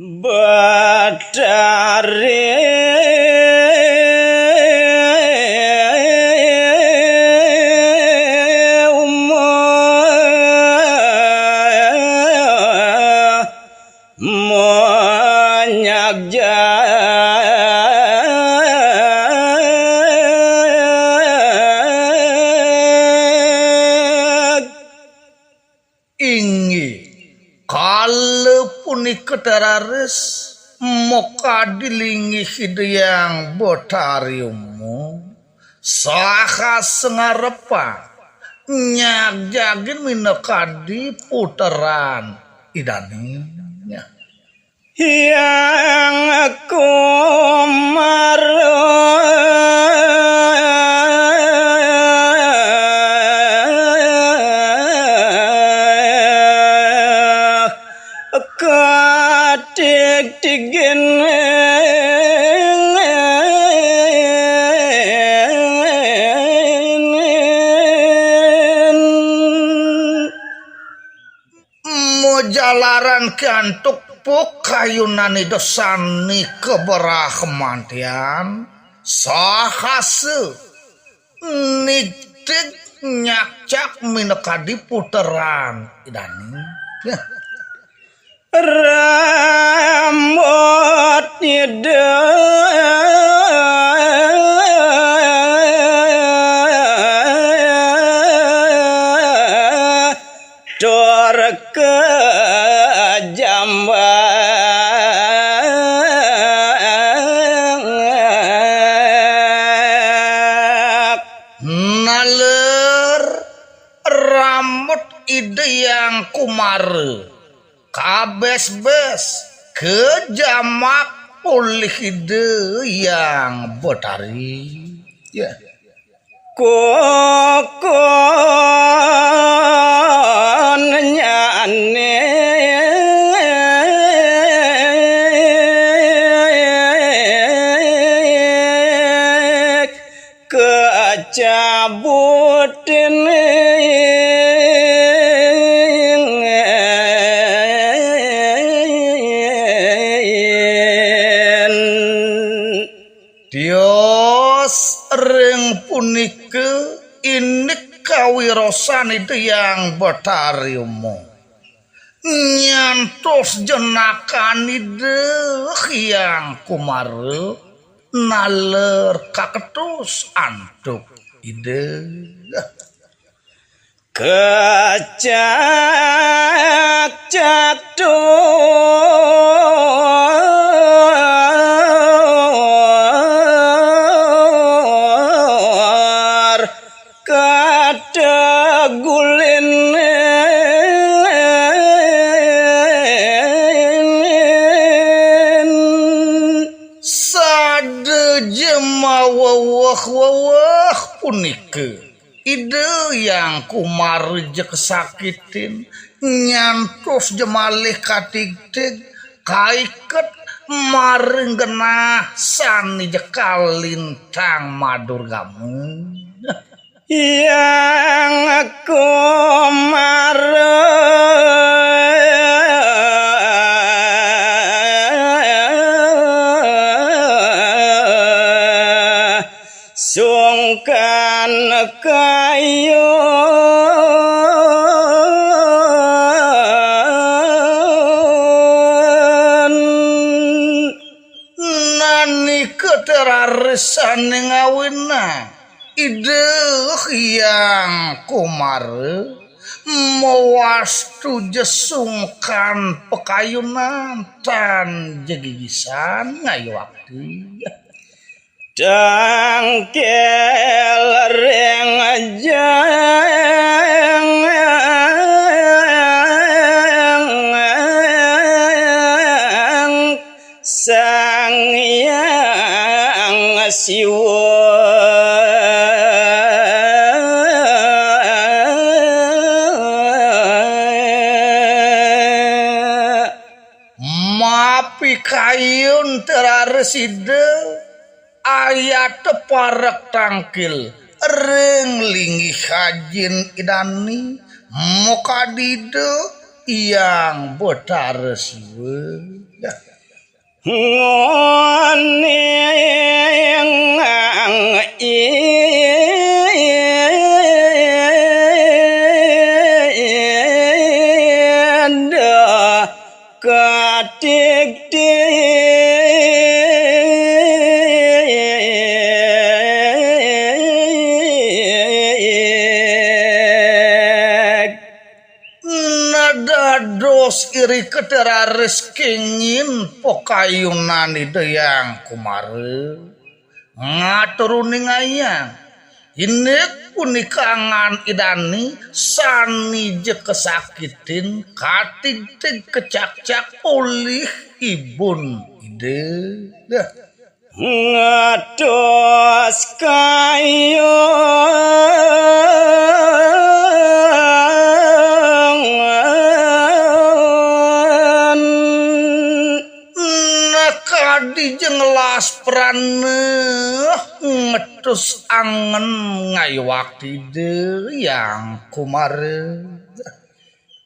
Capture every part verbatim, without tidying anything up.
Betari umur menyajak. Inggih, kala punika tararis, mokadi linggih Ida Hyang Betari Uma, saha sangarepa nyagjagin minakadi puteran Idane. Hyang Kumara katigtigan. Majalaran kantuk pakayunan Ida sane kabrahmantian, sahasa nigtig nyakcak minakadi puteran Idane. Ya. Rambut Ida tur kajambak. Naler rambut Ida Hyang Kumara kabesbes kajambak olih Ida Hyang Betari. Ya. Kukunyane kacabutin. Tios ring punika indik kawirosan Ida Hyang Betari Uma. Nyantos jenakan Ida Hyang Kumara naler kaketus antuk Ida. Kacak-cak tur kategulin. Sada jemaweweh-weweh punika Ida Hyang Kumara ja kasakitin, nyantos ja malih katigtig, kaiket maring genah sane ja kalintang madurgama. Hyang Kumara sungkan kayun. Nani katerarisane ngawina Ida Hyang Kumara mawastu ja sungkan pakayunan tan ja gigisan ngayuakti. Tangkil ring jang Sang Hyang Siwa. Mapikayun teraris Ida, ayata parek tangkil ring linggih ajin Idane, makadi Ida Hyang Betara Siwa. Ngoning indah katik-tik. Nah, dados irika teraris kenging pakayunan Ida Hyang Kumara. Ngaturuningayang. Inggih punika anggan Ida dané sané ja kasakitin, katig-tig kacakcak olih ibun Ida. Dah. Ngatos kayun. Nah, kadi ja ngelas prana, ngetus angen ngayuwakti Ida Hyang Kumara.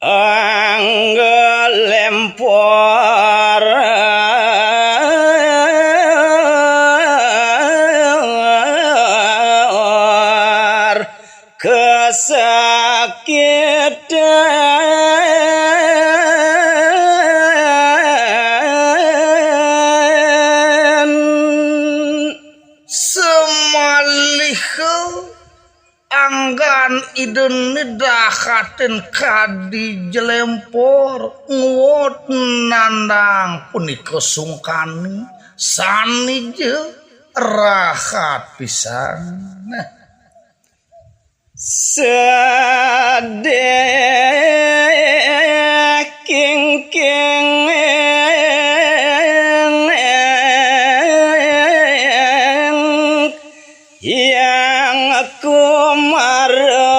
Angga lempor kasakitan. Samaliha anggan Ida dahatin kadi ja lempor, nguwud nandang punika sungkané, sané ja rahat pisan. Sedih kingking Hyang Kumara.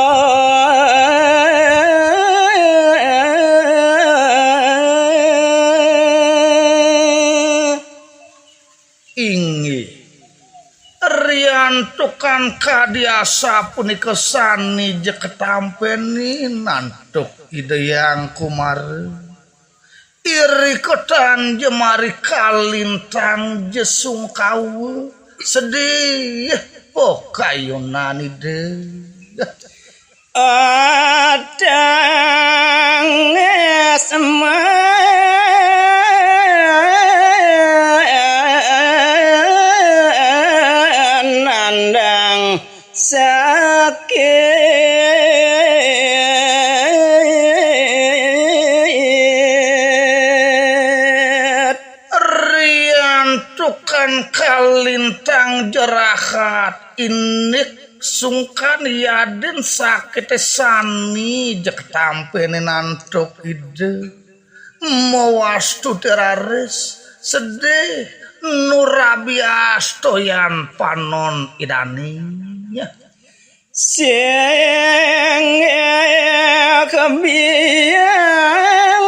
Inggih. Riantukan kadi asapunika sané ja katampénin antuk Ida Hyang Kumara. Irika tan ja mari kalintang ja sungkawa, sedih pakayunan Ida. Atangis manandang sakit. Riantukan kalintang ja rahat, indik sungkan yadin sakité sané ja katampénin antuk Ida. Mawastu teraris, sedih, nurabi astoyan panon Idané. Sing biang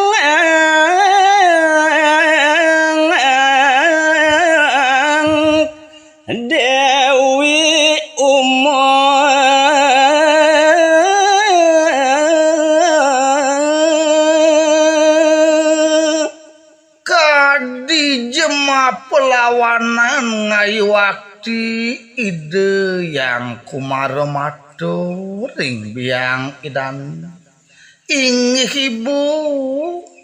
Déwi Uma. Kadi ja mapelawanan ngayuwakti Ida Hyang Kumara matur ring biang Idané. Inggih Ibu,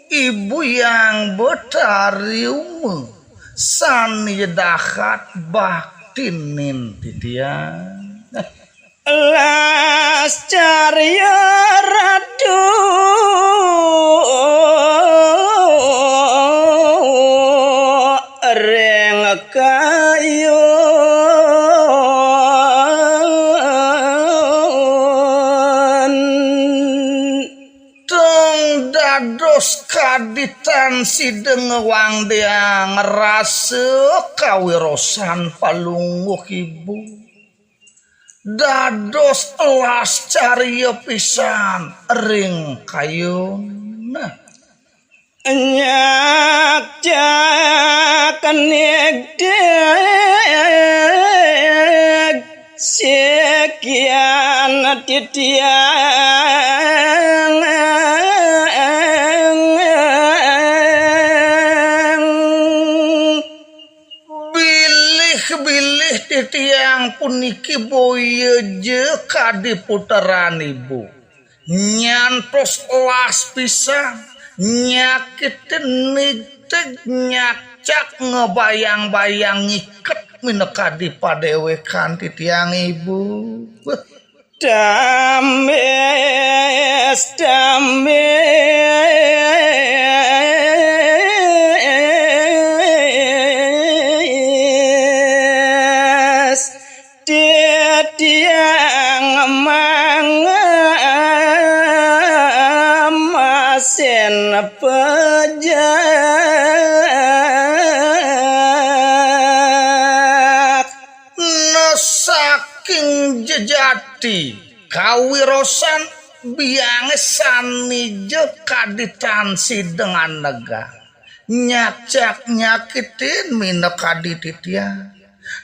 Ibu Hyang Betari Uma, sané dahat baktinin titiang. Lascarya Ratu ring kayun. Tong dados kadi tan sida ngwangdiang rasa kawirosan Palungguh Ibu. Dados lascarya pisan ring kayun. Nyak jak nigdig sikian titiang. Kebilih titiang puniki boya ja kadi puteran ibu. Nyantos las pisan, nyakitin nigtig nyakcak ngebayang-bayang ngiket minakadi padéwékan titiang ibu. Tambis, tambis, titiang mangemasin pejak. Nah, saking jejati kawirosan biangé sani ja kadi tan sida nganegang. Nyakcak nyakitin minakadi titiang.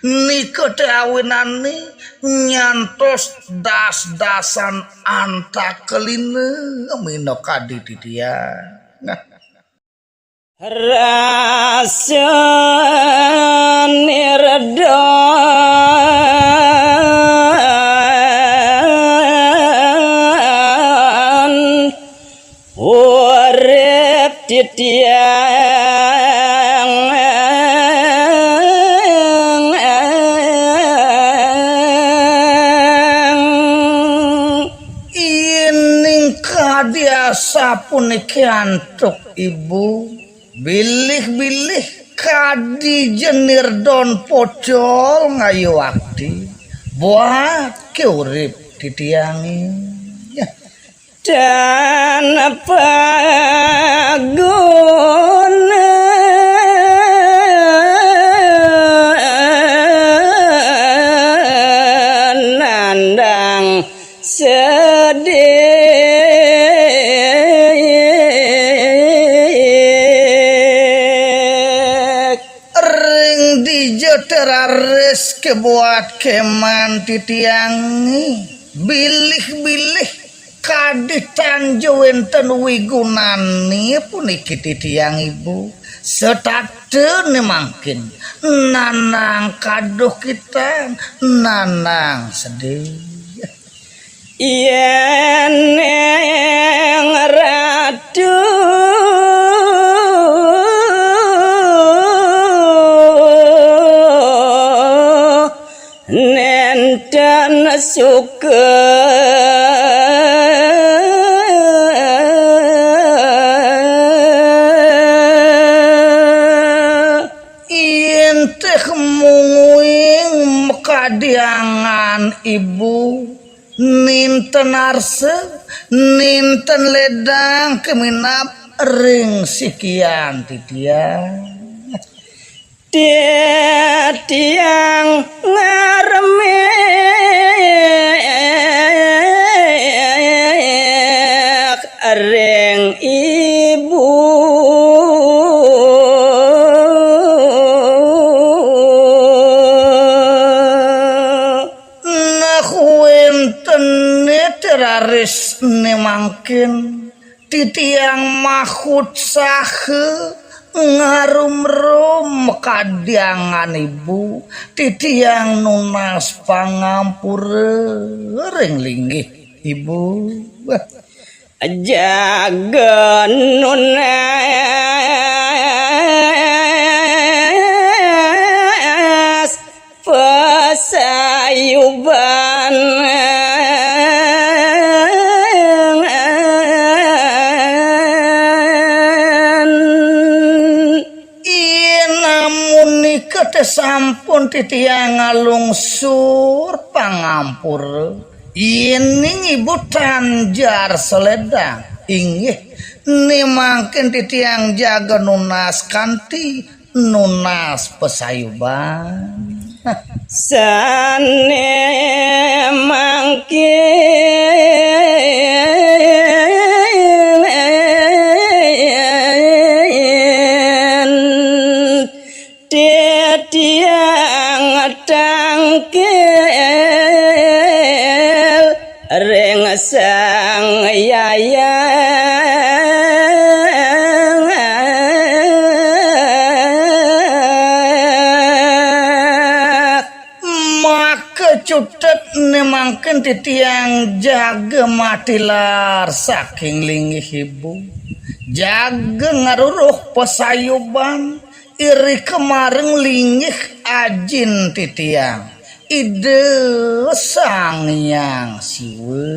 Nika té awinane nyantos das-dasan antakelina minakadi titiang. Rasa nirdon urip titiang. Ining kadi asapuniki antuk ibu, bilih-bilih kadi ja nirdon pocol ngayuakti buat ké urip titiangé. Tanpa guna nandang sedih. Ring dija té raris ké buat kéman titiangé, bilih-bilih kadi tan ja wénten wigunane puniki titiang ibu. Setatané mangkin nanang kaduh kitan, nanang sedih. Yén ing ratu nénten suka intéh munguing makadiangan ibu. Nénten arsa, nénten lédang ké minab ring sikian titiang. Titiang ngaremik ring ibu. Nah, wénten né té raris né mangkin titiang mahutsaha ngarumrum makadiangan ibu, titiang nunas pangampura ring linggih ibu. Jaga nunas pasayuban. Inamunika té sampun titiang ngalungsur pangampura. Yéning ibu tan ja arsa lédang, inggih, né mangkin titiang jaga nunas kanti nunas pasayuban. Sané mangkin titiang tangkil ring Sang Hyang. Cutet ne mangkin titiang jaga matilar saking linggih ibu, jaga ngaruruh pasayuban, iri kemareng linggih ajin titiang, Ida Sang Hyang Siwa.